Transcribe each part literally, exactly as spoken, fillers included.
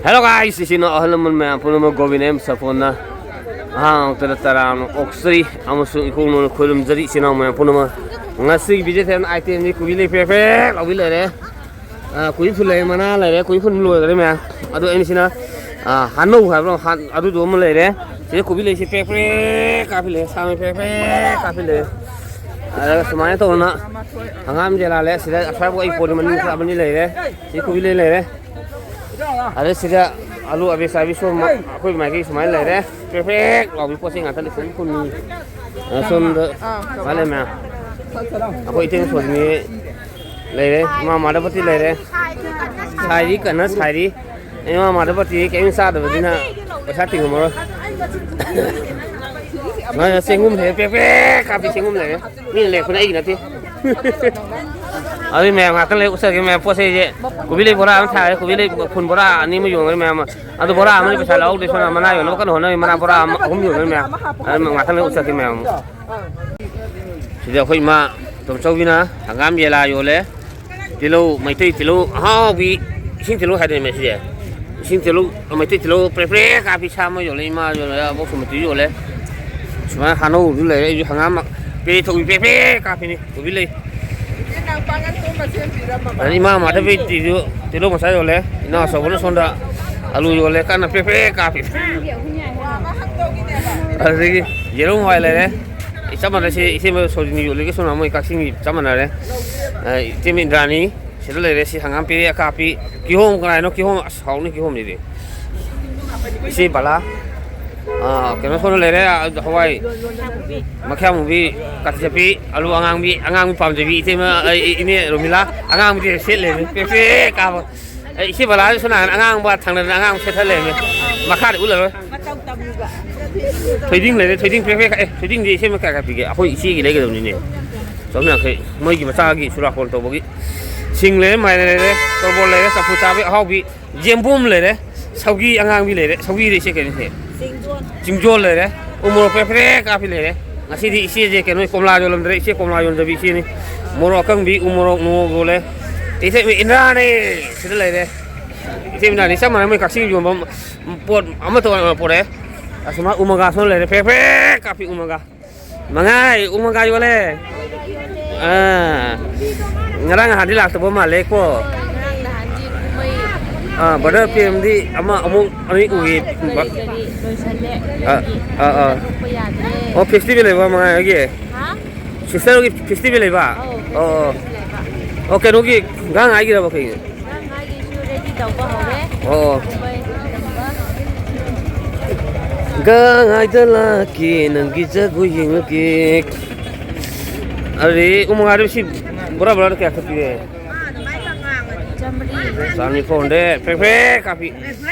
Hello guys, ꯏꯆꯤꯟ ꯏꯅꯥꯎ ꯑꯍꯜ ꯂꯃꯟ ꯃꯌꯥꯝ ꯄꯨꯝꯅꯃꯛ ꯒꯣꯕꯤꯟ ꯑꯦꯝ ꯁꯥꯐꯣꯟꯅ ꯑꯍꯥꯡ ꯑꯃꯇꯗ ꯇꯔꯥꯝꯅ ꯑꯣꯛꯆꯔꯤ ꯑꯃꯁꯨꯡ ꯏꯈꯣꯡ ꯅꯣꯟꯅ ꯈꯣꯏꯔꯨꯝꯖꯔꯤ ꯏꯆꯤꯟ ꯏꯅꯥꯎ ꯃꯌꯥꯝ ꯄꯨꯝꯅꯃꯛ꯫ ꯉꯁꯤꯒꯤ vegetarian item ꯗꯤ ꯀꯣꯕꯤ ꯂꯩ ꯄ꯭ꯔꯦꯛ ꯄ꯭ꯔꯦꯛ ꯂꯥꯎꯕꯤ ꯂꯩꯔꯦ꯫ ꯑꯥ, ꯀꯣꯕꯤ ꯐꯨꯜ ꯂꯩꯔꯦ, ꯃꯅꯥ ꯂꯩꯔꯦ, ꯀꯣꯕꯤ ꯐꯨꯜ ꯂꯣꯏꯈꯔꯦ ꯃꯌꯥꯝ꯫ ꯑꯗꯣ ꯑꯩꯅ ꯁꯤꯅ, ꯑꯥ, ꯍꯥꯅꯧ ꯍꯥꯏꯕ꯭ꯔꯣ? ꯍꯥꯟ-, ꯑꯗꯨꯗꯣ ꯑꯃ ꯂꯩꯔꯦ꯫ ꯁꯤꯗ ꯀꯣꯕꯤ ꯂꯩꯁꯤ ꯄ꯭ꯔꯦꯛ ꯄ꯭ꯔꯦꯛ ꯀꯥꯞꯄꯤ ꯂꯩꯔꯦ, ꯁꯥꯡꯅ ꯄ꯭ꯔꯦꯛ ꯄ꯭ꯔꯦꯛ ꯀꯥꯞꯄꯤ ꯂꯩꯔꯦ꯫ ꯑꯗꯨꯒ ꯁꯨꯃꯥꯏꯅ ꯇꯧꯗꯅ ꯍꯪꯒꯥꯝ ꯖꯦꯂꯥ ꯂꯩꯔꯦ꯫ ꯁꯤꯗ ꯑꯁ꯭ꯋꯥꯏꯐꯥꯎ ꯑꯩ ꯄꯣꯠ ꯑꯃꯅꯤ ꯈꯔ ꯑꯃꯅꯤ ꯂꯩꯔꯦ꯫ ꯁꯤ ꯀꯣꯕꯤ ꯂꯩ ꯂꯩꯔꯦ꯫ ꯑꯗꯩ ꯁꯤꯗ ꯑꯂꯨ ꯑꯕꯦ ꯆꯥꯕꯤ ꯁꯣꯝ ꯑꯩꯈꯣꯏ ꯃꯥꯏꯀꯩ ꯁꯨꯃꯥꯏꯅ ꯂꯩꯔꯦ꯫ ꯄ꯭ꯔꯦꯛ ꯄ꯭ꯔꯦꯛ ꯂꯥꯎꯕꯤ ꯄꯣꯠ ꯆꯩ ꯉꯥꯛꯇ ꯂꯩ꯫ ꯀꯣꯕꯤ ꯐꯨꯜ꯫ ꯑ, ꯁꯣꯝꯗ ꯃꯥ ꯂꯩ ꯃꯌꯥꯝ꯫ ꯑꯩꯈꯣꯏ ꯏꯇꯩ ꯁꯣꯜꯂꯤꯅꯤ ꯂꯩꯔꯦ꯫ ꯏꯃꯥ ꯃꯥꯙꯕꯄꯇꯤ ꯂꯩꯔꯦ꯫ ꯁꯥꯏꯔꯤ ꯀꯟꯅ ꯁꯥꯏꯔꯤ꯫ ꯏꯃꯥ ꯃꯥꯙꯕꯄꯇꯤ ꯀꯔꯤꯝ ꯆꯥꯗꯕꯅꯤꯅ ꯄꯩꯁꯥ ꯇꯤꯡꯉꯝꯃꯔꯣꯏ꯫ ꯃꯥꯅ ꯆꯦꯡꯒꯨꯝ ꯂꯩꯔꯦ꯫ ꯄ꯭ꯔꯦꯛ ꯄ꯭ꯔꯦꯛ ꯀꯥꯞꯄꯤ ꯆꯦꯡꯒꯨꯝ ꯂꯩꯔꯦ꯫ ꯃꯤꯅ ꯂꯩꯔꯛꯄꯅꯦ, ꯑꯩꯒꯤ ꯅꯠꯇꯦ꯫ ꯑꯗꯨꯏ ꯃꯌꯥꯝ ꯉꯥꯛꯇꯪ ꯂꯩ ꯎꯠꯆꯒꯦ ꯃꯌꯥꯝ꯫ ꯄꯣꯠ ꯆꯩꯁꯦ ꯀꯣꯕꯤ ꯂꯩ ꯕꯣꯔꯥ ꯑꯃ ꯊꯥꯔꯦ, ꯀꯣꯕꯤ ꯂꯩ ꯐꯨꯜ ꯕꯣꯔꯥ ꯑꯅꯤ ꯑꯃ ꯌꯣꯟꯈ꯭ꯔꯦ ꯃꯌꯥꯝ꯫ ꯑꯗꯨ ꯕꯣꯔꯥ ꯑꯃꯅ ꯄꯩꯁꯥ ꯂꯧꯍꯧꯗꯦ, ꯁꯣꯝꯗ ꯃꯅꯥ ꯌꯣꯟꯅꯕ ꯀꯟꯅ ꯍꯣꯠꯅꯔꯤ꯫ ꯃꯅꯥ ꯕꯣꯔꯥ ꯑꯃ, ꯑꯍꯨꯝ ꯌꯣꯟꯈ꯭ꯔꯦ ꯃꯌꯥꯝ꯫ ꯑꯗꯨ ꯉꯥꯛꯇꯪ ꯂꯩ ꯎꯠꯆꯒꯦ ꯃꯌꯥꯝ꯫ ꯁꯤꯗ ꯑꯩꯈꯣꯏ ꯏꯃꯥ ꯇꯣꯝꯆꯧꯕꯤꯅ ꯍꯪꯒꯥꯝ ꯌꯦꯂꯥ ꯌꯣꯜꯂꯦ꯫ ꯇꯤꯜꯍꯧ, ꯃꯩꯇꯩ ꯇꯤꯜꯍꯧ ꯑꯍꯥꯎꯕꯤ, ꯏꯁꯤꯡ ꯇꯤꯜꯍꯧ ꯍꯥꯏꯗꯣꯏꯅꯦ ꯁꯤꯁꯦ꯫ ꯏꯁꯤꯡ ꯇꯤꯜꯍꯧ, ꯃꯩꯇꯩ ꯇꯤꯜꯍꯧ ꯄ꯭ꯔꯦꯛ ꯄ꯭ꯔꯦꯛ ꯀꯥꯞꯄꯤ ꯁꯥ ꯑꯃ ꯌꯣꯜꯂꯦ, ꯏꯃꯥ ꯌꯣꯜꯂꯦ, ꯑꯕꯣꯛ ꯁꯨꯃꯇꯤꯁꯨ ꯌꯣꯜꯂꯦ꯫ ꯁꯨꯃꯥꯏꯅ ꯍꯥꯅꯧꯁꯨ ꯂꯩꯔꯦ, ꯑꯩꯁꯨ ꯍꯪꯒꯥꯝ ꯄ꯭ꯔꯦꯛ ꯊꯣꯛꯏ, ꯄ꯭ꯔꯦꯛ ꯄ꯭ꯔꯦꯛ ꯀꯥꯞꯄꯤꯅꯤ ꯀꯣꯕꯤ ꯂꯩ꯫ ꯑꯗ ꯏꯃꯥ ꯃꯥꯙꯕꯤꯇꯤꯁꯨ ꯇꯤꯜꯍꯧ ꯃꯆꯥ ꯌꯣꯜꯂꯦ, ꯏꯅꯥꯎ ꯑꯆꯧꯕꯅ ꯁꯣꯝꯗ ꯑꯂꯨ ꯌꯣꯜꯂꯦ, ꯀꯟꯅ ꯄ꯭ꯔꯦꯛ ꯄ꯭ꯔꯦꯛ ꯀꯥꯞꯄꯤ꯫ ꯑꯗꯨꯗꯒꯤ ꯌꯦꯔꯨꯝ ꯍꯋꯥꯏ ꯂꯩꯔꯦ꯫ ꯑꯩ ꯆꯞ ꯃꯥꯟꯅꯩ, ꯁꯤ ꯏꯆꯦ ꯁꯣꯔꯤꯅꯤ ꯌꯣꯜꯂꯤꯒ ꯁꯣꯝꯅ ꯃꯣꯏ ꯀꯛꯆꯤꯡꯒꯤ ꯆꯞ ꯃꯥꯟꯅꯔꯦ꯫ ꯑ, ꯏꯆꯦ ꯏꯟꯗ꯭ꯔꯥꯅꯤ ꯁꯤꯗ ꯂꯩꯔꯦ꯫ ꯁꯤ ꯍꯪꯒꯥꯝ ꯄꯦꯔꯦ ꯑꯀꯥꯞꯄꯤ꯫ ꯀꯤꯍꯣꯝ ꯀꯅꯥꯏꯅꯣ? ꯀꯤꯍꯣꯝ ꯑꯁ ꯍꯥꯎꯅꯤ ꯀꯤꯍꯣꯝꯁꯤꯗꯤ꯫ ꯏꯆꯦ ꯕꯂꯥ꯫ ꯑ, ꯀꯩꯅꯣ ꯁꯣꯝꯗ ꯂꯩꯔꯦ꯫ ꯑ, ꯍꯋꯥꯏ ꯃꯈꯌꯥ ꯃꯨꯕꯤ, ꯀꯥꯇꯤ ꯆꯠꯄꯤ, ꯑꯂꯨ ꯑꯉꯥꯡꯕꯤ, ꯑꯉꯥꯡꯕꯤ ꯄꯥꯝꯖꯕꯤ ꯏꯇꯩꯃ, ꯑ, ꯏ-, ꯏꯅꯦ ꯔꯣꯃꯤꯂꯥ꯫ ꯑꯉꯥꯡꯕꯤꯗꯤ ꯁꯦꯠꯂꯦ꯫ ꯄꯦ ꯄꯦ ꯀꯥꯕ꯫ ꯑꯦ, ꯏꯆꯦ ꯕꯂꯥꯁꯨ ꯁꯣꯝ ꯅꯥꯀꯟ ꯑꯉꯥꯡꯕ ꯊꯥꯡꯅꯗꯅ ꯑꯉꯥꯡꯕ ꯁꯦꯠꯊ ꯂꯩꯔꯝꯃꯦ꯫ ꯃꯈꯥꯗꯤ ꯎꯠꯂꯔꯣꯏ꯫ ꯊꯣꯏꯗꯤꯡ ꯂꯩꯔꯦ, ꯊꯣꯏꯗꯤꯡ ꯄ꯭ꯔꯦꯛ ꯄ꯭ꯔꯦꯛ ꯀꯛꯑꯦ꯫ ꯊꯣꯏꯗꯤꯡꯗꯤ ꯏꯆꯦꯃ ꯀꯌꯥ ꯀꯌꯥ ꯄꯤꯒꯦ? ꯑꯩꯈꯣꯏ ꯏꯆꯦꯒꯤ ꯂꯩꯒꯗꯕꯅꯤꯅꯦ꯫ ꯆꯍꯨꯝ ꯌꯥꯡꯈꯩ꯫ ꯃꯣꯏꯒꯤ ꯃꯆꯥꯒꯤ ꯆꯨꯔꯥꯀꯣꯔꯣꯟ ꯇꯧꯕꯒꯤ꯫ ꯁꯤꯡ ꯂꯩꯔꯦ, ꯃꯥꯏꯔꯦꯟ ꯂꯩꯔꯦ, ꯇꯣꯔꯕꯣꯜ ꯂꯩꯔꯦ, ꯆꯝꯐꯨꯠ ꯆꯥꯕꯤ ꯑꯍꯥꯎꯕꯤ, ꯌꯦꯝꯕꯨꯝ ꯂꯩꯔꯦ, ꯁꯧꯒꯤ ꯑꯉꯥꯡꯕꯤ ꯂꯩꯔꯦ, ꯁꯧꯒꯤꯗꯤ ꯏꯆꯦ ꯀꯩꯅꯣꯁꯦ꯫ ꯆꯤꯡꯖꯣꯜ ꯂꯩꯔꯦ, ꯎ ꯃꯣꯔꯣꯛ ꯄ꯭ꯔꯦꯛ ꯄ꯭ꯔꯦꯛ ꯀꯥꯞꯄꯤ ꯂꯩꯔꯦ꯫ ꯉꯁꯤꯗꯤ ꯏꯆꯦꯁꯦ ꯀꯩꯅꯣ ꯀꯣꯝꯂꯥ ꯌꯣꯜꯂꯝꯗ꯭ꯔꯦ, ꯏꯆꯦ ꯀꯣꯝꯂꯥ ꯌꯣꯟꯖꯕꯤ ꯏꯆꯦꯅꯤ꯫ ꯃꯣꯔꯣꯛ ꯑꯀꯪꯕꯤ, ꯎ ꯃꯣꯔꯣꯛ, ꯅꯣꯡꯃꯣꯛ ꯌꯣꯜꯂꯦ꯫ ꯏꯆꯦ ꯏꯟꯗ꯭ꯔꯥꯅꯦ ꯁꯤꯗ ꯂꯩꯔꯦ꯫ ꯏꯆꯦ ꯃꯤꯅꯥꯗꯤ ꯆꯞ ꯃꯥꯟꯅꯩ, ꯃꯣꯏ ꯀꯛꯆꯤꯡ ꯌꯣꯟꯕ ꯄꯣꯠ ꯑꯃꯠꯇ ꯑꯣꯏꯅ ꯄꯨꯔꯛꯑꯦ꯫ ꯑꯁ, ꯃꯥ ꯎꯃꯪꯒꯥ ꯁꯣꯝ ꯂꯩꯔꯦ, ꯐ꯭ꯔꯦꯛ ꯐ꯭ꯔꯦꯛ ꯀꯥꯞꯄꯤ ꯎꯃꯪꯒꯥ꯫ ꯃꯉꯥꯏ, ꯎꯃꯪꯒꯥ ꯌꯣꯜꯂꯦ꯫ ꯑꯥ, ꯉꯔꯥꯡ ꯅꯍꯥꯟꯗꯤ ꯂꯥꯛꯇꯕ ꯃꯥꯜꯂꯦ ꯀꯣ꯫ ꯉꯔꯥꯡ ꯅꯍꯥꯟꯗꯤ ꯀꯨꯝꯍꯩ ꯑꯥ, ꯕ꯭ꯔꯗꯔ ꯂꯩꯔꯦ꯫ ꯄ꯭ꯔꯦꯝꯗꯤ ꯑꯃ ꯑꯃꯨꯛ ꯑꯅꯤ ꯎꯏꯌꯦ꯫ ꯀꯔꯤ ꯀꯔꯤ ꯂꯣꯏꯁꯜꯂꯦ꯫ ꯑꯥ, ꯑꯥ, ꯑꯥ꯫ ꯆꯠꯊꯣꯛꯄ ꯌꯥꯗ꯭ꯔꯦ꯫ ꯑꯣ, ꯐꯦꯁꯇꯤꯚꯦꯜ ꯂꯩꯕ ꯃꯉꯥꯏ ꯍꯣꯏꯒꯤ? ꯍꯥ? ꯁꯤꯁꯇꯔꯒꯤ ꯐꯦꯁꯇꯤꯚꯦꯜ ꯂꯩꯕ? ꯑꯧ, ꯑꯣ, ꯑꯣ꯫ ꯐꯦꯁꯇꯤꯚꯦꯜ ꯂꯩꯕ꯫ ꯑꯣ, ꯀꯩꯅꯣꯒꯤ ꯒꯥꯡ ꯉꯥꯏꯒꯤꯔꯕ ꯀꯩꯒꯤ? ꯒꯥꯡ ꯉꯥꯏꯒꯤꯁꯨ ꯔꯦꯗꯤ ꯇꯧꯕ ꯍꯧꯔꯦ꯫ ꯑꯣ, ꯑꯣ꯫ ꯒꯥꯡ ꯉꯥꯏꯗ ꯂꯥꯛꯀꯦ, ꯅꯪꯒꯤ ꯖꯒꯣꯏ ꯌꯦꯡꯉꯒꯦ꯫ ꯑꯗꯨꯗꯤ ꯎꯃꯪꯒꯥꯗꯨ ꯁꯤ ꯕꯣꯔꯥ ꯕꯣꯔꯥꯗ ꯀꯌꯥ ꯈꯛ ꯄꯤꯒꯦ? ꯆꯥꯝꯃꯔꯤ꯫ ꯆꯥꯝꯃꯔꯤ, four hundred꯫ ꯐ꯭ꯔꯦꯛ ꯐ꯭ꯔꯦꯛ ꯀꯥꯞꯄꯤ꯫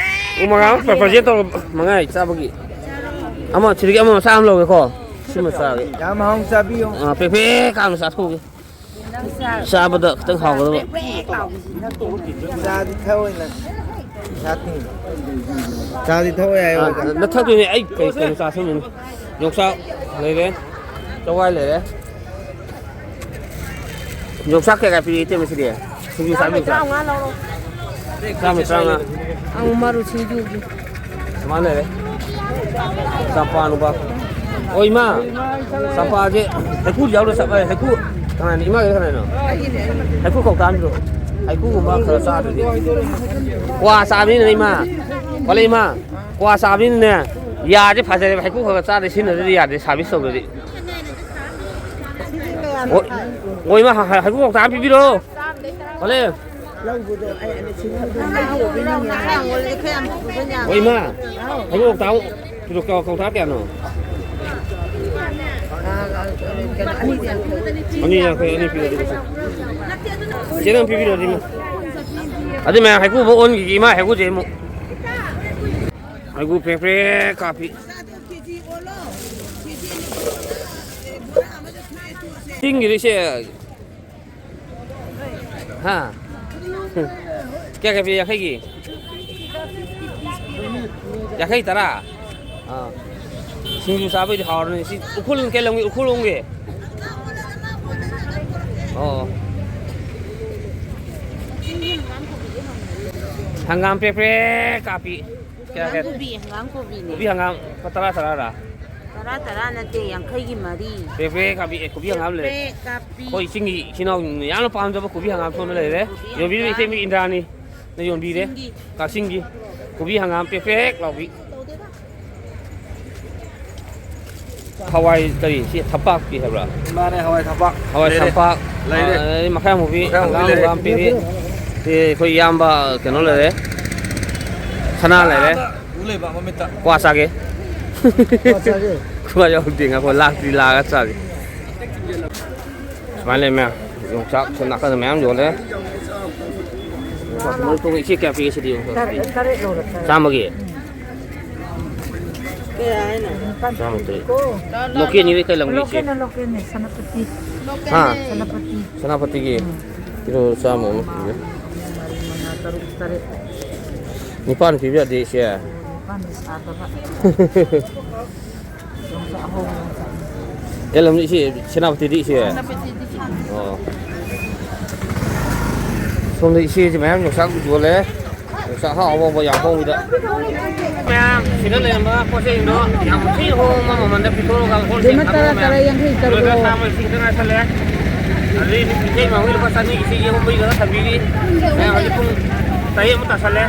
ꯎꯃꯪꯒꯥ ꯑꯃ ꯄ꯭ꯔꯄꯣꯖꯦꯜ ꯇꯧꯔꯣ, ꯃꯉꯥꯏ ꯆꯥꯕꯒꯤ꯫ ꯑꯃ ꯁꯤꯗꯒꯤ ꯑꯃ ꯃꯆꯥ ꯑꯃ ꯂꯧꯒꯦꯀꯣ꯫ ꯁꯤꯃ ꯆꯥꯒꯦ꯫ ꯌꯥꯝ ꯍꯥꯎꯅ ꯆꯥꯕꯤꯌꯨ꯫ ꯑꯥ, ꯄ꯭ꯔꯦꯛ ꯄ꯭ꯔꯦꯛ ꯀꯥꯝꯅ ꯆꯥꯊꯣꯛꯎꯒꯦ꯫ ꯅꯪ ꯆꯥ-, ꯆꯥꯕꯗ ꯈꯤꯇꯪ ꯍꯥꯎꯒꯗꯕ꯫ ꯄ꯭ꯔꯦꯛ ꯄ꯭ꯔꯦꯛ ꯂꯥꯎꯕꯁꯤ ꯅꯠꯇꯦ꯫ ꯆꯥꯗꯤ ꯊꯛꯑꯣꯏ ꯅꯪ꯫ ꯄꯩꯁꯥ ꯇꯤꯡꯉꯤ꯫ ꯆꯥꯗꯤ ꯊꯛꯑꯣꯏ ꯍꯥꯏꯌꯣ꯫ ꯑꯥ, ꯅ-, ꯅꯊꯛꯇꯨꯅꯦ ꯑꯩ ꯀꯩ, ꯀꯩꯅꯣ ꯆꯥꯁꯟꯕꯅꯤ꯫ ꯌꯣꯡꯆꯥꯛ ꯂꯩꯔꯦ, ꯆꯋꯥꯏ ꯂꯩꯔꯦ꯫ ꯌꯣꯡꯆꯥꯛ ꯀꯌꯥ ꯀꯌꯥ ꯄꯤꯔꯤ ꯏꯇꯩꯃ ꯁꯤꯗꯤ? ꯁꯤꯡꯖꯨ ꯆꯥꯕ ꯆꯥꯝꯃ ꯌꯣꯡꯆꯥꯛ꯫ ꯇꯔꯥꯃꯉꯥ ꯂꯧꯔꯣ꯫ ꯆꯥꯝꯃ ꯇꯔꯥꯃꯉꯥ꯫ ꯑꯪ, ꯃꯔꯨ ꯁꯤꯡꯖꯨꯒꯤ꯫ ꯁꯨꯃꯥꯏꯅ ꯂꯩꯔꯦ꯫ ꯆꯝꯄ꯭ꯔꯥ ꯅꯨꯄꯥ꯫ ꯑꯣ, ꯏꯃꯥ꯫ ꯆꯝꯄ꯭ꯔꯥꯁꯦ ꯍꯩꯀ꯭ꯔꯨ ꯌꯥꯎꯗ ꯆꯞ-, ꯑꯦ, ꯍꯩꯀ꯭ꯔꯨ ꯀꯅꯥꯅꯣ? ꯏꯃꯥꯒꯤꯗ ꯀꯅꯥꯅꯣ? ꯍꯩꯀ꯭ꯔꯨ ꯀꯧꯇꯥ ꯑꯃ ꯄꯤꯔꯛꯑꯣ꯫ ꯍꯩꯀ꯭ꯔꯨꯒꯨꯝꯕ ꯈꯔ ꯆꯥꯗ꯭ꯔꯗꯤ꯫ ꯀ꯭ꯋꯥ ꯆꯥꯕꯅꯤꯅ ꯏꯃꯥ꯫ ꯍꯣꯂꯦ ꯏꯃꯥ꯫ ꯀ꯭ꯋꯥ ꯆꯥꯕꯅꯤꯅꯅꯦ꯫ ꯌꯥꯁꯦ ꯐꯖꯔꯦꯕ꯫ ꯍꯩꯀ꯭ꯔꯨ ꯈꯔ ꯈꯔ ꯆꯥꯗ꯭ꯔꯗꯤ ꯁꯤꯖꯤꯟꯅꯗ꯭ꯔꯗꯤ ꯌꯥꯗꯦ ꯁꯥꯔꯚꯤꯁ ꯇꯧꯗ꯭ꯔꯗꯤ꯫ ꯑꯣ, ꯑꯣ, ꯏꯃꯥ, ꯍ-, ꯍ-, ꯍꯩꯀ꯭ꯔꯨ ꯀꯧꯇꯥ ꯑꯃ ꯄꯤꯕꯤꯔꯣ꯫ ꯍꯣꯂꯦ꯫ ꯂꯧꯕꯗꯣ ꯑꯩ ꯑꯗ ꯁꯤꯡꯖꯨꯗꯣ ꯍꯥꯡꯉꯣ, ꯑꯗꯨ ꯅꯪ ꯌꯥꯝ ꯄꯨꯊꯣꯛꯑꯣ ꯌꯥꯝ꯫ ꯍꯣꯏ, ꯏꯃꯥ꯫ ꯍꯩꯀ꯭ꯔꯨ ꯀꯧꯇꯥ ꯑꯃꯨꯛ ꯀꯤꯂꯣ ꯀꯧ-, ꯀꯧꯇꯥ ꯀꯌꯥꯅꯣ? ꯑꯥ, ꯑꯥ, ꯀꯩꯅꯣ, ꯑꯅꯤꯗ ꯌꯥꯡꯈꯩ꯫ ꯑꯅꯤ ꯌꯥꯡꯈꯩ, ꯑꯅꯤ ꯄꯤꯔꯗꯤ ꯀꯩꯁꯨ꯫ ꯆꯦ, ꯅꯪ ꯄꯤꯕꯤꯔꯣ, ꯑꯗꯨ ꯏꯃꯥ꯫ ꯑꯗꯨ ꯃꯌꯥꯝ ꯍꯩꯀ꯭ꯔꯨ ꯑꯃ ꯑꯣꯟꯈꯤꯒꯦ, ꯏꯃꯥ, ꯍꯩꯀ꯭ꯔꯨꯁꯦ ꯑꯃꯨꯛ꯫ ꯍꯩꯀ꯭ꯔꯨ ꯐ꯭ꯔꯦ ꯐ꯭ꯔꯦ ꯀꯥꯞꯄꯤ꯫ ꯆꯤꯡꯒꯤꯗꯤ ꯁꯦ꯫ ꯍꯥ? ꯀꯌꯥ ꯀꯌꯥ ꯄꯤ? ꯌꯥꯡꯈꯩꯒꯤ? ꯌꯥꯡꯈꯩ ꯇꯔꯥ? ꯑꯥ꯫ ꯁꯤꯡꯖꯨ ꯆꯥꯕꯩꯗꯤ ꯍꯥꯎꯔꯅꯤ꯫ ꯁꯤ ꯎꯈ꯭ꯔꯨꯜ ꯀꯩ ꯂꯝꯒꯤ? ꯎꯈ꯭ꯔꯨꯜ ꯂꯣꯝꯒꯤ? ꯑꯣ꯫ ꯍꯪꯒꯥꯝ ꯄ꯭ꯔꯦꯛ ꯄ꯭ꯔꯦꯛ ꯀꯥꯞꯄꯤ꯫ ꯀꯌꯥ, ꯀꯌꯥ? ꯀꯣꯕꯤ, ꯍꯪꯒꯥꯝ ꯀꯣꯕꯤꯅꯦ꯫ ꯀꯣꯕꯤ ꯍꯪꯒꯥꯝ ꯂꯨꯄꯥ ꯇꯔꯥ, ꯇꯔꯥꯔꯥ? ꯇꯔꯥ, ꯇꯔꯥ ꯅꯠꯇꯦ, ꯌꯥꯡꯈꯩꯒꯤ ꯃꯔꯤ꯫ ꯄ꯭ꯔꯦꯛ ꯄ꯭ꯔꯦꯛ ꯀꯥꯞꯄꯤ꯫ ꯑꯦ, ꯀꯣꯕꯤ ꯍꯪꯒꯥꯝ ꯂꯩꯔꯦ꯫ ꯄ꯭ꯔꯦꯛ ꯀꯥꯞꯄꯤ꯫ ꯑꯩꯈꯣꯏ ꯆꯤꯡꯒꯤ ꯏꯆꯤꯟ ꯏꯅꯥꯎ ꯌꯥꯝꯅ ꯄꯥꯝꯖꯕ ꯀꯣꯕꯤ ꯍꯪꯒꯥꯝ ꯁꯣꯝꯗ ꯂꯩꯔꯦ꯫ ꯀꯣꯕꯤ ꯌꯣꯟꯕꯤꯔꯤꯕ ꯍꯪꯒꯥꯝ꯫ ꯏꯇꯩꯃ ꯏꯟꯗ꯭ꯔꯥꯅꯤꯅ ꯌꯣꯟꯕꯤꯔꯦ꯫ ꯀꯛꯆꯤꯡꯒꯤ꯫ ꯀꯛꯆꯤꯡꯒꯤ ꯀꯣꯕꯤ ꯍꯪꯒꯥꯝ ꯄ꯭ꯔꯦꯛ ꯄ꯭ꯔꯦꯛ ꯂꯥꯎꯕꯤ꯫ ꯍꯋꯥꯏ ꯀꯔꯤ? ꯁꯤ ꯊꯄꯥꯛꯀꯤ ꯍꯥꯏꯕ꯭ꯔꯥ? ꯃꯥꯅꯦ, ꯍꯋꯥꯏ ꯊꯄꯥꯛ꯫ ꯍꯋꯥꯏ ꯂꯩꯔꯦ꯫ ꯊꯄꯥꯛ꯫ ꯂꯩꯔꯦ꯫ ꯑꯗꯩ ꯃꯈꯥ ꯃꯨꯕꯤ, ꯃꯈꯥ ꯃꯨꯕꯤ ꯍꯪꯒꯥꯝ ꯂꯩꯔꯦ꯫ ꯍꯪꯒꯥꯝ ꯄꯤꯔꯤ꯫ ꯁꯤ ꯑꯩꯈꯣꯏ ꯏꯌꯥꯝꯕ ꯀꯩꯅꯣ ꯂꯩꯔꯦ꯫ ꯁꯅꯥ ꯂꯩꯔꯦ꯫ ꯎ ꯂꯩꯕ ꯃꯃꯤꯠꯇ꯫ ꯀ꯭ꯋꯥ ꯆꯥꯒꯦ꯫ ꯀ꯭ꯋꯥ ꯆꯥꯒꯦ꯫ ꯀ꯭ꯋꯥ ꯌꯥꯎꯗꯦ, ꯉꯥꯏꯈꯣ, ꯂꯥꯛꯇ꯭ꯔꯤ, ꯂꯥꯛꯑꯒ ꯆꯥꯒꯦ꯫ ꯁꯨꯃꯥꯏꯅ ꯂꯩ ꯃꯌꯥꯝ꯫ ꯌꯣꯡꯆꯥꯛ ꯁꯣꯝ ꯅꯥꯀꯟꯗ ꯃꯌꯥꯝ ꯌꯣꯜꯂꯦ꯫ ꯌꯣꯡꯆꯥꯛ ꯃꯔꯨ ꯇꯣꯡꯉ ꯏꯆꯦ ꯀꯌꯥ ꯄꯤꯒꯦ ꯁꯤꯗꯤ ꯌꯣꯡꯆꯥꯛ? ꯇꯔꯦꯠ, ꯇꯔꯦꯠ ꯂꯧꯔ ꯇꯔꯦꯠ꯫ ꯆꯥꯝꯃꯒꯤ? ꯀꯌꯥ ꯍꯥꯏꯅꯣ? ꯅꯤꯄꯥꯟ ꯆꯥꯝꯃ ꯇꯔꯦꯠ꯫ ꯄꯤꯀꯣ꯫ ꯂꯣꯀꯦꯜꯅꯤꯕ ꯀꯩ ꯂꯝꯒꯤ ꯏꯆꯦ? ꯂꯣꯀꯦꯜꯅ ꯂꯣꯀꯦꯜꯅꯦ, ꯁꯦꯅꯥꯄꯇꯤ꯫ ꯍꯥ? ꯁꯦꯅꯥꯄꯇꯤ꯫ ꯁꯦꯅꯥꯄꯇꯤꯒꯤ ꯀꯤꯂꯣ ꯆꯥꯝꯃ ꯑꯃ ꯄꯤꯒꯦ꯫ ꯃꯔꯤ, ꯃꯉꯥ, ꯇꯔꯨꯛ, ꯇꯔꯦꯠ꯫ ꯅꯤꯄꯥꯟ ꯄꯤꯕ ꯌꯥꯗꯦ ꯏꯆꯦ꯫ ꯅꯤꯄꯥꯟꯗꯤ ꯁꯥꯗꯕ꯫ ꯌꯣꯡꯆꯥꯛ ꯑꯍꯧꯕ ꯌꯣꯡꯆꯥꯛ꯫ ꯀꯩ ꯂꯝꯗ ꯏꯆꯦ? ꯁꯦꯅꯥꯄꯇꯤꯗ ꯏꯆꯦ? ꯑꯣ꯫ ꯁꯣꯝꯗ ꯏꯆꯦꯁꯦ ꯃꯌꯥꯝ ꯌꯣꯡꯆꯥꯛ ꯌꯣꯜꯂꯦ꯫ ꯌꯣꯡꯆꯥꯛ ꯑꯍꯥꯎ ꯑꯍꯥꯎꯕ ꯌꯥꯝ ꯍꯣꯡꯕꯤꯗ꯫ ꯃꯌꯥꯝ ꯁꯤꯗ ꯂꯩꯔꯝꯕ ꯄꯣꯠ ꯆꯩꯁꯤꯡꯗꯣ ꯌꯥꯝ ꯊꯤ ꯍꯣꯡꯕ ꯃꯃꯜꯗ ꯄꯤꯊꯣꯛꯑꯒ ꯍꯣꯜꯁꯦꯜ ꯊꯥꯗꯣꯛꯑ ꯃꯌꯥꯝ ꯂꯣꯏꯈ꯭ꯔ ꯆꯥꯝꯃ ꯂꯤꯁꯤꯡ ꯈꯤꯇꯪ ꯉꯥꯏꯁꯜꯂꯦ꯫ ꯑꯗꯩ ꯏꯆꯦ ꯃꯥꯡꯒꯤ ꯂꯨꯄꯥ ꯆꯅꯤꯒꯤ ꯏꯆꯦ ꯌꯦꯔꯨꯝ ꯃꯔꯤꯗꯒ ꯊꯝꯕꯤꯔꯤ꯫ ꯃꯌꯥꯝ ꯍꯧꯖꯤꯛ ꯄꯨꯡ ꯇꯔꯦꯠ ꯑꯃꯨꯛ ꯇꯥꯁꯜꯂꯦ꯫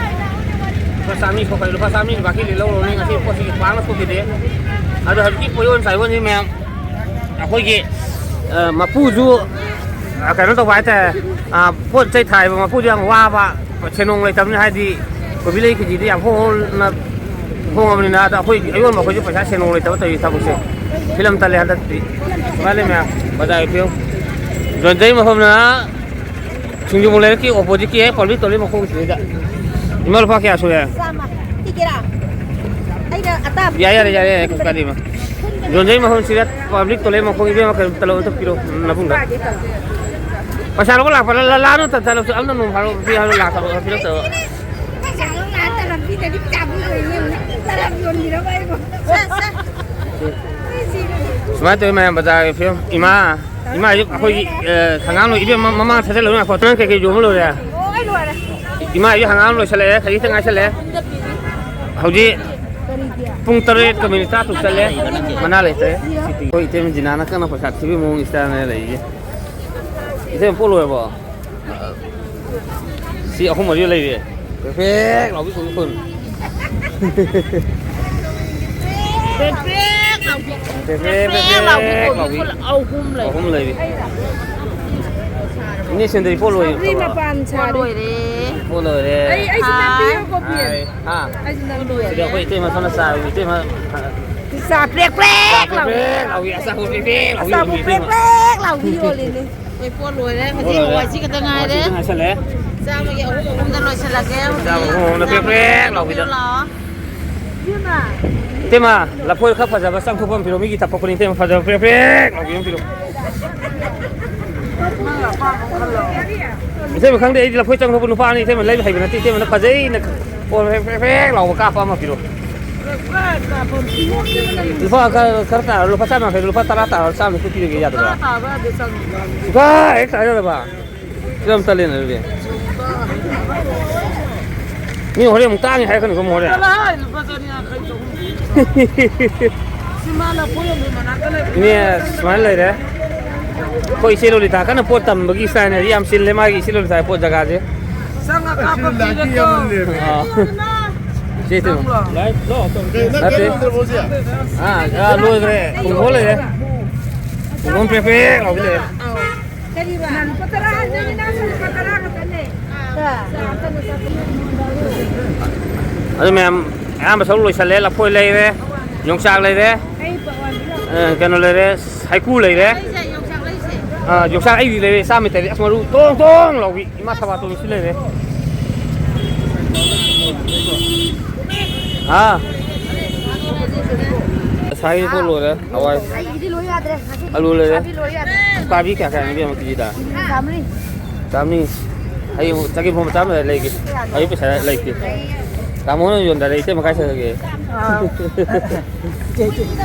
ꯂꯨꯄꯥ ꯆꯥꯝꯃꯔꯤ ꯊꯣꯛꯈ꯭ꯔꯦ꯫ ꯂꯨꯄꯥ ꯆꯥꯝꯃꯔꯤ ꯕꯥꯀꯤꯗꯤ ꯂꯧꯔꯨꯔꯅꯤ꯫ ꯉꯁꯤ ꯄꯣꯠꯁꯤ ꯄꯥꯛꯅ ꯊꯣꯛꯈꯤꯗꯦ꯫ ꯑꯗꯣ ꯍꯧꯖꯤꯛꯀꯤ ꯄꯣꯌꯣꯟ ꯆꯥꯏꯌꯣꯟꯁꯤ ꯃꯌꯥꯝ ꯑꯩꯈꯣꯏꯒꯤ, ꯑ, ꯃꯄꯨꯁꯨ, ꯑ, ꯀꯩꯅꯣ ꯇꯧꯕ ꯍꯥꯏꯇꯥꯔꯦ꯫ ꯑ, ꯄꯣꯠ ꯆꯩ ꯊꯥꯔꯤꯕ ꯃꯄꯨꯁꯨ ꯌꯥꯝ ꯋꯥꯕ, ꯁꯦꯟꯗꯣꯡ ꯂꯩꯇꯕꯅꯤ꯫ ꯍꯥꯏꯗꯤ ꯀꯣꯕꯤ ꯂꯩ ꯀꯦꯖꯤꯗꯤ ꯌꯥꯝ ꯍꯣꯡꯅ ꯍꯣꯡꯉꯕꯅꯤꯅ꯫ ꯑꯗꯣ ꯑꯩꯈꯣꯏ ꯑꯌꯣꯟꯕ ꯑꯩꯈꯣꯏꯁꯨ ꯄꯩꯁꯥ ꯁꯦꯟꯗꯣꯡ ꯂꯩꯇꯕ ꯇꯧꯔꯤ ꯊꯕꯛꯁꯦ꯫ ꯐꯤꯂꯝ ꯇꯜꯂꯦ ꯍꯟꯗꯛꯇꯤ꯫ ꯁꯨꯃꯥꯏꯅ ꯂꯩ ꯃꯌꯥꯝ ꯕꯖꯥꯔꯒꯤ ꯐꯤꯕꯝ꯫ ꯌꯣꯟꯖꯩ ꯃꯐꯝꯅ ꯁꯤꯡꯖꯨ ꯂꯩꯔꯛꯀꯤ opposite ꯀꯤ ꯍꯦꯛ public toilet ꯃꯈꯣꯡꯁꯤꯗ꯫ ꯏꯃꯥ, ꯂꯨꯄꯥ ꯀꯌꯥ ꯁꯨꯔꯦ? ꯆꯥꯝꯃ꯫ ꯄꯤꯒꯦꯔꯥ? ꯑꯩꯅ ꯑꯇꯥꯕ ꯌꯥꯔꯦ, ꯌꯥꯔꯦ, ꯌꯥꯔꯦ, ꯌꯥꯔꯦ, ꯀꯩꯁꯨ ꯀꯥꯏꯗꯦ, ꯏꯃꯥ꯫ ꯌꯣꯟꯖꯩ ꯃꯐꯝꯁꯤꯗ public toilet ꯃꯈꯣꯡ, ꯏꯕꯦꯝꯃ, ꯀꯩꯅꯣ ꯇꯂꯧ ꯑꯝꯇ ꯄꯤꯔꯣ, ꯅꯕꯨꯡꯗ꯫ ꯄꯩꯁꯥ ꯂꯧꯕ ꯂꯥꯛꯄ ꯂꯥ-, ꯂꯥ-, ꯂꯥꯛꯑꯅꯨ, ꯇ-, ꯇꯂꯧꯁꯨ ꯑꯝꯇ ꯅꯣꯡ ꯐꯥꯗꯣꯛ ꯄꯤꯔꯛꯑꯣ, ꯂꯥꯛꯇꯕ, ꯄꯤꯔꯛꯇꯕ꯫ ꯄꯩꯁꯥ ꯂꯧ ꯂꯥꯛꯑ ꯇꯔꯥ ꯄꯤꯗꯗꯤ ꯆꯥꯕ ꯂꯣꯏꯔꯦ, ꯌꯦꯡꯉꯨꯅꯦ꯫ ꯇꯔꯥ ꯌꯣꯟꯕꯤꯔꯕ ꯑꯩꯕꯣ? ꯁꯨꯃꯥꯏꯅ ꯇꯧꯋꯤ ꯃꯌꯥꯝ, ꯕꯖꯥꯔꯒꯤ ꯐꯤꯕꯝ꯫ ꯏꯃꯥ, ꯏꯃꯥ, ꯍꯧꯖꯤꯛ ꯑꯩꯈꯣꯏꯒꯤ, ꯑ, ꯍꯪꯒꯥꯝ ꯂꯣꯏ-, ꯏꯕꯦꯝꯃ, ꯃꯃꯥꯡ ꯊꯥꯖꯤꯜꯂꯨ, ꯉꯥꯏꯈꯣ, ꯅꯪ ꯀꯩꯀꯩ ꯌꯣꯟꯕ ꯂꯣꯏꯔꯦ? ꯂꯣꯏ ꯂꯣꯏꯔꯦ꯫ ꯏꯃꯥꯒꯤ ꯍꯪꯒꯥꯝ ꯂꯣꯏꯁꯤꯜꯂꯛꯑꯦ, ꯈꯖꯤꯛꯇ ꯉꯥꯏꯁꯜꯂꯛꯑꯦ꯫ ꯍꯧꯖꯤꯛ ꯄꯨꯡ ꯇꯔꯦꯠꯀ ꯃꯤꯅꯤꯠ ꯇꯔꯥ ꯇꯔꯨꯛ ꯆꯠꯂꯦ꯫ ꯃꯅꯥ ꯂꯩꯇ꯭ꯔꯦ꯫ ꯑꯩꯈꯣꯏ ꯏꯇꯩꯃ ꯖꯤꯅꯥꯅ ꯀꯟꯅ ꯄꯩꯁꯥ ꯊꯤꯕꯒꯤ ꯃꯑꯣꯡ ꯏꯁꯇꯥꯏꯜꯅꯦ ꯂꯩꯔꯤꯁꯦ꯫ ꯏꯇꯩꯃ, ꯄꯣꯠ ꯂꯣꯏꯔꯕꯣ? ꯁꯤ ꯑꯍꯨꯝ ꯃꯔꯤ ꯂꯩꯔꯦ꯫ ꯄ꯭ꯔꯦꯛ ꯄ꯭ꯔꯦꯛ ꯂꯥꯎꯕꯤ ꯈꯨꯟ ꯈꯨꯟ꯫ ꯄ꯭ꯔꯦꯛ ꯄ꯭ꯔꯦꯛ ꯂꯥꯎꯕꯤ꯫ ꯄ꯭ꯔꯦꯛ ꯄ꯭ꯔꯦꯛ ꯄ꯭ꯔꯦꯛ ꯄ꯭ꯔꯦꯛ ꯂꯥꯎꯕꯤ ꯄ꯭ꯔꯦꯛ ꯀꯣꯕꯤ ꯂꯥꯎꯕꯤ꯫ ꯐꯨꯜ ꯑꯍꯨꯝ ꯂꯩ꯫ ꯑꯍꯨꯝ ꯂꯩꯔꯤ꯫ ꯏꯅꯦ ꯁꯦꯟꯗ꯭ꯔꯤ ꯄꯣꯠ ꯂꯣꯏꯔꯦ꯫ ꯁꯧꯒ꯭ꯔꯤ ꯃꯄꯥꯟ ꯄꯣꯠ ꯁꯥꯔꯤ꯫ ꯂꯣꯏꯔꯦ꯫ ꯄꯣꯠ ꯂꯣꯏꯔꯦ꯫ ꯑꯩ, ꯑꯩꯁꯨ ꯅꯠꯄꯤꯌꯣ ꯍꯥꯏ꯫ ꯀꯣꯕꯤ꯫ ꯍꯥꯏ꯫ ꯍꯥ꯫ ꯑꯩꯁꯨ ꯅꯠꯄꯤꯌꯣ꯫ ꯁꯤꯗ ꯑꯩꯈꯣꯏ ꯏꯇꯩꯃ ꯁꯣꯝꯗ ꯆꯥ, ꯏꯇꯩꯃ, ꯆꯥ ꯄ꯭ꯔꯦꯛ ꯄ꯭ꯔꯦꯛ ꯆꯥ ꯄ꯭ꯔꯦꯛ ꯂꯥꯎꯕꯤ꯫ ꯄ꯭ꯔꯦꯛ ꯂꯥꯎꯕꯤ, ꯑꯆꯥꯄꯣꯠ ꯄ꯭ꯔꯦꯛ ꯄ꯭ꯔꯦꯛ ꯂꯥꯎꯕꯤ ꯑꯆꯥꯄꯣꯠ ꯌꯣꯟꯕꯤ ꯄ꯭ꯔꯦꯛ ꯏꯇꯩꯃ꯫ ꯄ꯭ꯔꯦꯛ ꯂꯥꯎꯕꯤ ꯌꯣꯜꯂꯤꯅꯦ꯫ ꯑꯩꯈꯣꯏ ꯄꯣꯠ ꯂꯣꯏꯔꯦ꯫ ꯉꯁꯤ ꯂꯣꯏꯔꯦ꯫ ꯍꯋꯥꯏꯁꯤ ꯈꯛꯇ ꯉꯥꯏꯔꯦ꯫ ꯍꯋꯥꯏꯁꯤ ꯈꯛꯇ ꯉꯥꯏꯁꯜꯂꯦ꯫ ꯆꯥꯝꯃꯒꯤ ꯑꯍꯨꯝ ꯑꯍꯨꯝꯗ ꯂꯣꯏꯁꯤꯜꯂꯒꯦ ꯍꯧꯖꯤꯛ꯫ ꯆꯥꯝꯃ ꯑꯍꯨꯝ ꯑꯍꯨꯝꯗ ꯄ꯭ꯔꯦꯛ ꯄ꯭ꯔꯦꯛ ꯂꯥꯎꯕꯤꯗ꯫ ꯂꯥꯛꯑꯣ꯫ ꯏꯇꯩꯃ, ꯂꯐꯣꯏ ꯈꯔ ꯐꯖꯕ ꯆꯪꯊꯣꯛꯄ ꯑꯃ ꯄꯤꯔꯣ꯫ ꯃꯤꯒꯤ ꯇꯞꯄꯛꯄꯅꯤ ꯏꯇꯩꯃ, ꯐꯖꯕ ꯄ꯭ꯔꯦꯛ ꯄ꯭ꯔꯦꯛ ꯂꯥꯎꯕꯤ ꯑꯃ ꯄꯤꯔꯣ꯫ ꯏꯇꯩꯃ, ꯈꯪꯗꯦ, ꯑꯩꯗꯤ ꯂꯐꯣꯏ ꯆꯪꯊꯣꯛꯄ ꯅꯨꯄꯥꯅꯤ ꯏꯇꯩꯃ, ꯂꯩꯕ ꯍꯩꯕ ꯅꯠꯇꯦ ꯏꯇꯩꯃꯅ ꯐꯖꯩꯅ꯫ ꯑꯣ, ꯄ꯭ꯔꯦꯛ ꯄ꯭ꯔꯦꯛ ꯄ꯭ꯔꯦꯛ ꯂꯥꯎꯕ ꯀꯥꯞꯄ ꯑꯃ ꯄꯤꯔꯣ꯫ ꯂꯨꯄꯥ ꯈꯔ, ꯈꯔ ꯇꯥꯔꯣ, ꯂꯨꯄꯥ ꯆꯥꯝ ꯌꯥꯡꯈꯩꯗꯣ ꯂꯨꯄꯥ ꯇꯔꯥ ꯇꯥꯔꯣ, ꯆꯥꯝ ꯅꯤꯐꯨ ꯄꯤꯔꯒꯦ ꯌꯥꯗꯕ꯭ꯔꯥ? ꯇꯔꯥ ꯇꯥꯕ ꯌꯥꯗꯦ, ꯆꯥꯝ ꯅꯤꯐꯨ꯫ ꯁꯨꯡꯇꯥ ꯍꯦꯛ ꯇꯥ ꯌꯥꯗꯕ? ꯁꯤ ꯌꯥꯝ ꯇꯜꯂꯦꯅ ꯑꯗꯨꯗꯤ꯫ ꯃꯤ ꯍꯣꯔꯦꯟ ꯑꯃꯨꯛ ꯇꯥꯡꯉꯦ ꯍꯥꯏꯔꯛꯀꯅꯤꯀꯣ ꯑꯃꯨꯛ ꯍꯣꯔꯦꯟ꯫ ꯆꯠꯂꯣ ꯍꯥꯏ, ꯂꯨꯄꯥ ꯆꯅꯤ ꯌꯥꯡꯈꯩ, ꯆꯍꯨꯝ꯫ ꯁꯤ ꯃꯥ ꯂꯐꯣꯏ ꯌꯣꯟꯐꯝ ꯃꯅꯥꯛꯇ ꯂꯩꯕ꯫ ꯏꯅꯦ ꯁꯨꯃꯥꯏꯅ ꯂꯩꯔꯦ꯫ ꯑꯩꯈꯣꯏ ꯏꯆꯦ ꯂꯣꯂꯤꯇꯥ ꯀꯟꯅ ꯄꯣꯠ ꯇꯝꯕꯒꯤ ꯁ꯭ꯇꯥꯏꯜꯅꯦ꯫ ꯌꯥꯝ ꯆꯤꯜꯂꯦ ꯃꯥꯒꯤ ꯏꯆꯦ ꯂꯣꯂꯤꯇꯥꯒꯤ ꯄꯣꯠ ꯖꯒꯥꯁꯦ꯫ ꯁꯪ ꯑꯀꯥꯞꯄ ꯄꯤꯔꯦꯀꯣ꯫ ꯑꯥ꯫ ꯏꯆꯦ ꯇꯨ꯫ ꯅꯪꯂꯣ? ꯅꯠꯇꯦ꯫ ꯑꯥ, ꯑꯥ, ꯂꯣꯏꯈ꯭ꯔꯦ꯫ ꯄꯨꯡꯐꯣꯟ ꯂꯩꯔꯦ꯫ ꯄꯨꯡꯐꯣꯟ ꯄ꯭ꯔꯦꯛ ꯄ꯭ꯔꯦꯛ ꯂꯥꯎꯕꯤ ꯂꯩꯔꯦ꯫ ꯑꯗꯨ ꯃꯌꯥꯝ ꯑꯌꯥꯝꯕ ꯁꯔꯨꯛ ꯂꯣꯏꯁꯜꯂꯦ꯫ ꯂꯐꯣꯏ ꯂꯩꯔꯦ, ꯌꯣꯡꯆꯥꯛ ꯂꯩꯔꯦ, ꯑ, ꯀꯩꯅꯣ ꯂꯩꯔꯦ, ꯍꯩꯀꯨ ꯂꯩꯔꯦ꯫ ꯑ, ꯌꯣꯡꯆꯥꯛ ꯑꯩꯗꯤ ꯂꯩꯔꯦ, ꯆꯥꯝꯃ ꯇꯔꯦꯠ꯫ ꯑꯁ, ꯃꯔꯨ ꯇꯣꯡ ꯇꯣꯡ ꯂꯥꯎꯕꯤ꯫ ꯏꯃꯥ ꯊꯕꯥꯇꯣꯟꯁꯨ ꯂꯩꯔꯦ꯫ ꯍꯥ? ꯉꯁꯥꯏꯒꯤ ꯄꯣꯠ ꯂꯣꯏꯔꯦ꯫ ꯍꯋꯥꯏ꯫ ꯑꯩꯒꯤꯗꯤ ꯂꯣꯏ ꯌꯥꯗ꯭ꯔꯦ꯫ ꯉꯁꯤꯗꯤ ꯑꯂꯨ ꯂꯩꯔꯦ꯫ ꯄꯩꯁꯥꯗꯤ ꯂꯣꯏ ꯌꯥꯗ꯭ꯔꯦ꯫ ꯀꯥꯕꯤ ꯀꯌꯥ ꯀꯌꯥꯅꯣ ꯏꯕꯦꯝꯃ ꯀꯦꯖꯤꯗ? ꯆꯥꯝꯃꯔꯤ꯫ ꯆꯥꯝꯃꯔꯤ꯫ ꯍꯌꯦꯡ ꯆꯒꯦꯝ ꯄꯣꯝꯕ ꯆꯥꯝꯃ ꯂꯩꯒꯦ꯫ ꯑꯩ ꯄꯩꯁꯥ ꯂꯩꯇꯦ꯫ ꯇꯥꯃꯣꯅ ꯌꯣꯟꯗꯔꯦ ꯏꯇꯩꯃ ꯀꯥꯏ ꯆꯠꯈ꯭ꯔꯒꯦ? ꯑꯥ꯫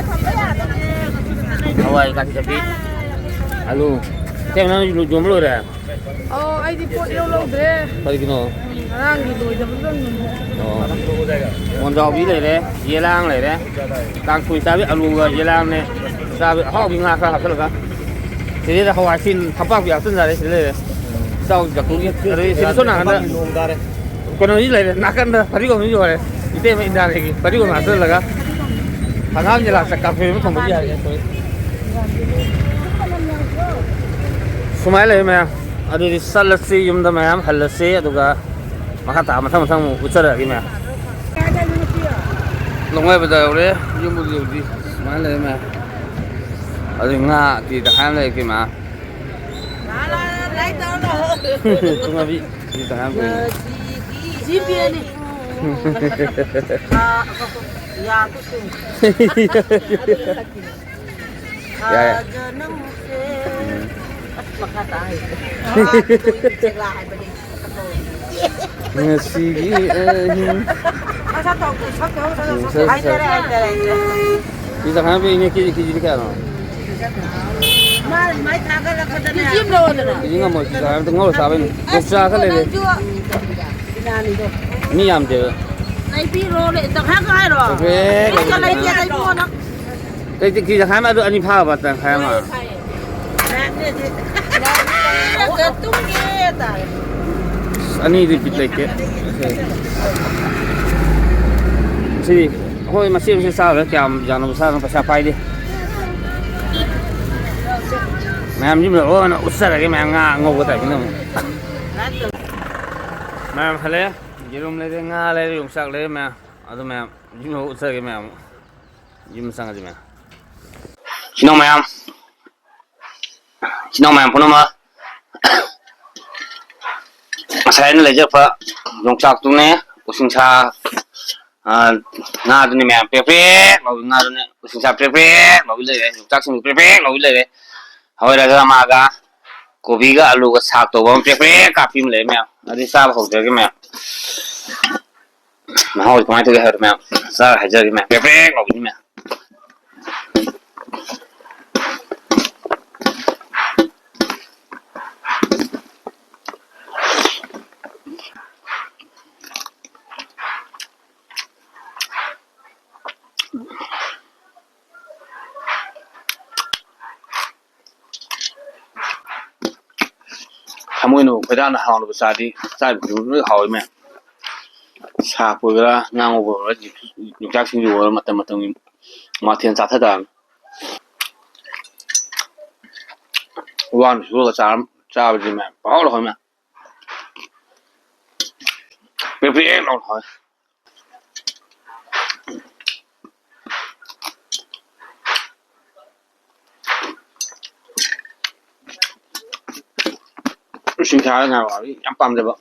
ꯍꯋꯥꯏ ꯀꯥꯇꯤ ꯆꯠꯄꯤ꯫ ꯑꯂꯨ꯫ ꯏꯇꯩꯃ ꯅꯪ ꯌꯣꯟꯕ ꯂꯣꯏꯔꯦ? ꯑꯣ, ꯑꯩꯗꯤ ꯄꯣꯠ ꯏꯂꯧ ꯂꯧꯗ꯭ꯔꯦ꯫ ꯀꯔꯤꯒꯤꯅꯣ? ꯉꯔꯥꯡꯒꯤ ꯂꯣꯏꯗꯕꯗꯨꯗ ꯑꯗꯨꯝ꯫ ꯑꯣ꯫ ꯃꯣꯟꯖꯥꯎꯕꯤ ꯂꯩꯔꯦ, ꯌꯦꯂꯥꯡ ꯂꯩꯔꯦ꯫ ꯀꯥꯡꯁꯣꯏ ꯆꯥꯕꯤ ꯑꯂꯨꯒ ꯌꯦꯂꯥꯡꯅꯦ꯫ ꯆꯥꯕꯤ ꯑꯍꯥꯎꯕꯤ ꯉꯥ ꯈꯔ ꯍꯥꯞꯆꯤꯜꯂꯒ꯫ ꯁꯤꯗꯩꯗ ꯍꯋꯥꯏ ꯁꯤꯟ ꯊꯝꯄꯥꯛꯄꯤ ꯍꯥꯞꯆꯤꯟꯖꯔꯦ, ꯁꯤꯗ ꯂꯩꯔꯦ꯫ ꯏꯇꯥꯎ ꯖꯀꯨꯒꯤ꯫ ꯑꯗꯩ ꯁꯤꯗ ꯁꯣꯝ ꯅꯥꯀꯟꯗ ꯀꯩꯅꯣꯁꯤ ꯂꯩꯔꯦ, ꯅꯥꯀꯟꯗ ꯐꯗꯤꯒꯣꯝꯁꯨ ꯌꯣꯜꯂꯦ꯫ ꯏꯇꯩꯃ ꯏꯟꯗ꯭ꯔꯥꯅꯤꯒꯤ ꯐꯗꯤꯒꯣꯝ ꯍꯥꯞꯆꯤꯜꯂꯒ ꯍꯪꯒꯥꯝ ꯌꯦꯂꯥ ꯆꯥꯛ ꯀꯥꯡꯁꯣꯏ ꯑꯃ ꯊꯣꯡꯕꯗꯤ ꯌꯥꯔꯦ꯫ ꯁꯨꯃꯥꯏꯅ ꯂꯩꯌꯦ ꯃꯌꯥꯝ꯫ ꯑꯗꯨꯗꯤ ꯆꯠꯂꯁꯤ, ꯌꯨꯝꯗ ꯃꯌꯥꯝ ꯍꯜꯂꯁꯤ, ꯑꯗꯨꯒ ꯃꯈꯥ ꯇꯥ ꯃꯊꯪ ꯃꯊꯪ ꯑꯃꯨꯛ ꯎꯠꯆꯔꯛꯑꯒꯦ ꯃꯌꯥꯝ꯫ ꯂꯣꯡꯉꯥꯏ ꯕꯖꯥꯔ ꯌꯧꯔꯦ, ꯌꯨꯝꯕꯨꯗꯤ ꯌꯧꯗ꯭ꯔꯤ꯫ ꯁꯨꯃꯥꯏꯅ ꯂꯩꯔꯦ ꯃꯌꯥꯝ꯫ ꯑꯗꯨ ꯉꯥ ꯀꯦꯖꯤ ꯇꯪꯈꯥꯏ ꯑꯃ ꯂꯩꯔꯛꯀꯦ ꯃꯌꯥꯝ꯫ ꯇꯨꯡꯍꯟꯕꯤ ꯀꯦꯖꯤ ꯇꯪꯈꯥꯏ ꯑꯃ ꯄꯨꯔꯛꯑꯦ꯫ ꯖꯤ ꯄꯦꯅꯤ꯫ ꯌꯥꯗꯦ꯫ ꯌꯥꯏ꯫ ꯎꯝ꯫ ꯉꯁꯤꯒꯤ ꯑꯍꯤꯡ꯫ ꯎꯝ, ꯁꯠ, ꯁꯠ꯫ ꯍꯥꯏꯗꯔꯦ, ꯍꯥꯏꯗꯔꯦ, ꯍꯥꯏꯗꯔꯦ꯫ ꯄꯤꯖꯥ ꯈꯥꯏꯕ ꯏꯅꯦ, ꯀꯦꯖꯤ, ꯀꯦꯖꯤꯗꯤ ꯀꯌꯥꯅꯣ? ꯃꯥ ꯑꯗꯨꯃꯥꯏ ꯊꯥꯒꯠꯂꯛꯄꯗꯅꯦ꯫ ꯀꯦꯖꯤ ꯑꯃ ꯂꯧꯔꯣꯗꯅ꯫ ꯀꯦꯖꯤ ꯉꯝꯃꯣꯏ, ꯄꯤꯖꯥ ꯈꯥꯏꯕꯗ ꯉꯧꯔ ꯆꯥꯕꯩꯅꯦ꯫ ꯅꯪꯁꯨ ꯌꯣꯡꯆꯥꯛꯀ ꯂꯩꯔꯦ꯫ ꯅꯪꯁꯨ꯫ ꯃꯤ ꯌꯥꯝꯗꯦꯕ꯫ ꯂꯩꯕꯤꯔꯣ, ꯂꯩ-, ꯇꯪꯈꯥꯏ ꯈꯛ ꯍꯥꯏꯔꯣ? ꯇꯪꯈꯥꯏ ꯈꯛ꯫ ꯂꯩꯇꯦ, ꯂꯩꯇꯦ, ꯂꯩꯕꯤꯔꯣ ꯅꯪ꯫ ꯀꯩ ꯀꯦꯖꯤ ꯇꯪꯈꯥꯏ ꯑꯃ ꯑꯗꯨ ꯑꯅꯤ ꯐꯥꯕ ꯇꯪꯈꯥꯏ ꯑꯃ꯫ ꯑꯁ, ꯑꯅꯤꯗꯤ ꯕꯤꯠ ꯂꯩꯇꯦ꯫ ꯁꯤꯗꯤ ꯑꯩꯈꯣꯏ ꯃꯆꯦꯠ ꯃꯆꯦꯠ ꯆꯥꯕꯗ ꯀꯌꯥꯝ ꯌꯥꯝꯅꯕꯨ ꯆꯥꯗꯅ ꯄꯩꯁꯥ ꯄꯥꯏꯗꯦ꯫ ꯃꯌꯥꯝ ꯌꯨꯝꯗ ꯂꯣꯏꯅ ꯎꯠꯆꯔꯒꯦ, ꯃꯌꯥꯝ ꯉꯥ ꯑꯉꯧꯕ ꯇꯥꯏꯞꯇ ꯑꯃꯨꯛ꯫ ꯃꯌꯥꯝ ꯍꯜꯂꯛꯑꯦ꯫ ꯌꯦꯔꯨꯝ ꯂꯩꯔꯦ, ꯉꯥ ꯂꯩꯔꯦ, ꯌꯣꯡꯆꯥꯛ ꯂꯩꯔꯦ ꯃꯌꯥꯝ꯫ ꯑꯗꯨ ꯃꯌꯥꯝ ꯌꯨꯝ ꯌꯧꯔ ꯎꯠꯆꯔꯒꯦ ꯃꯌꯥꯝ꯫ ꯌꯨꯝ ꯆꯪꯉꯁꯤ ꯃꯌꯥꯝ꯫ ꯏꯆꯤꯟ ꯏꯅꯥꯎ ꯃꯌꯥꯝ, ꯏꯆꯤꯟ ꯏꯅꯥꯎ ꯃꯌꯥꯝ ꯄꯨꯝꯅꯃꯛ, ꯉꯁꯥꯏ ꯑꯩꯅ ꯂꯩꯖꯔꯛꯄ ꯌꯣꯡꯆꯥꯛꯇꯨꯅꯦ, ꯎꯁꯤꯡꯁꯥ, ꯑ, ꯉꯥꯗꯨꯅꯦ ꯃꯌꯥꯝ, ꯄ꯭ꯔꯦꯛ ꯄ꯭ꯔꯦꯛ ꯂꯥꯎꯕꯤ ꯉꯥꯗꯨꯅꯦ, ꯎꯁꯤꯡꯁꯥ ꯄ꯭ꯔꯦꯛ ꯄ꯭ꯔꯦꯛ ꯂꯥꯎꯕꯤ ꯂꯩꯔꯦ, ꯌꯣꯡꯆꯥꯛꯁꯤꯡ ꯄ꯭ꯔꯦꯛ ꯄ꯭ꯔꯦꯛ ꯂꯥꯎꯕꯤ ꯂꯩꯔꯦ, ꯍꯋꯥꯏ ꯔꯖꯃꯥꯒ ꯀꯣꯕꯤꯒ ꯑꯂꯨꯒ ꯁꯥꯛ ꯇꯧꯕ ꯑꯃ ꯄ꯭ꯔꯦꯛ ꯄ꯭ꯔꯦꯛ ꯀꯥꯞꯄꯤ ꯑꯃ ꯂꯩꯔꯦ ꯃꯌꯥꯝ꯫ ꯑꯗꯨꯗꯤ ꯆꯥꯕ ꯍꯧꯖꯔꯒꯦ ꯃꯌꯥꯝ꯫ ꯃꯍꯥꯎꯁꯦ ꯀꯃꯥꯏꯅ ꯇꯧꯒꯦ ꯍꯥꯏꯕꯗꯣ ꯃꯌꯥꯝ ꯆꯥꯔ ꯍꯥꯏꯖꯔꯒꯦ ꯃꯌꯥꯝ꯫ ꯄ꯭ꯔꯦꯛ ꯄ꯭ꯔꯦꯛ ꯂꯥꯎꯕꯤꯅꯤ ꯃꯌꯥꯝ꯫ ꯊꯃꯣꯏꯅ ꯈꯣꯏꯗꯥꯅ ꯍꯥꯎꯅꯕ ꯆꯥꯗꯤ ꯆꯥꯔꯤꯕ ꯈꯨꯗꯤꯡꯃꯛ ꯂꯣꯏ ꯍꯥꯎꯏ ꯃꯌꯥꯝ꯫ ꯁꯥ ꯄꯨꯒꯦꯔꯥ, ꯉꯥ ꯉꯧꯕ ꯑꯣꯏꯔꯣ, ꯌꯣꯡꯆꯥꯛ ꯁꯤꯡꯖꯨ ꯑꯣꯏꯔꯣ, ꯃꯇꯝ ꯃꯇꯝꯒꯤ ꯃꯊꯦꯜ ꯆꯥꯊ ꯇꯥꯕꯅꯤ꯫ ꯋꯥꯅ ꯁꯨꯔꯒ ꯆꯥꯔ-, ꯆꯥꯕꯁꯤ ꯃꯌꯥꯝ ꯄꯪꯍꯥꯎꯗ ꯍꯥꯎꯏ ꯃꯌꯥꯝ꯫ ꯄ꯭ꯔꯦꯛ ꯄ꯭ꯔꯦꯛ ꯂꯥꯎꯅ ꯍꯥꯎꯏ꯫ ꯁꯤꯡꯁꯥ ꯉꯥ ꯌꯥꯝ ꯄꯥꯝꯖꯕ꯫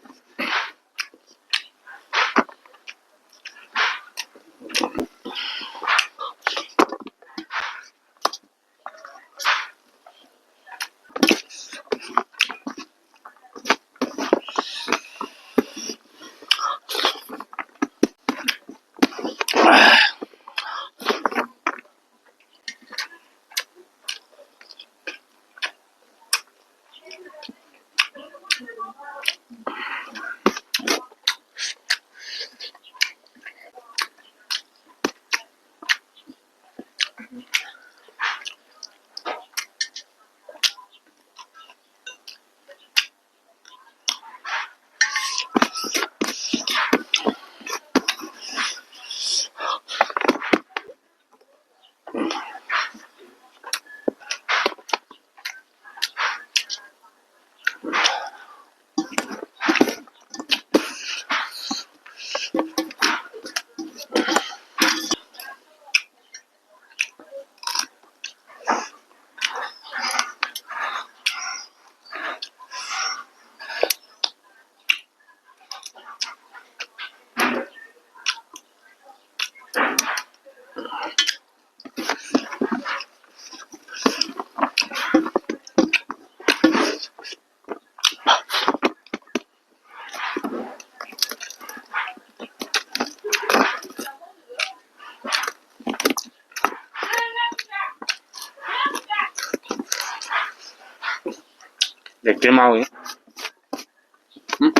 ꯂꯩꯇꯦ ꯃꯥ ꯍꯧꯖꯤꯛ꯫ ꯎꯝ꯫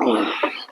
ꯎꯝ꯫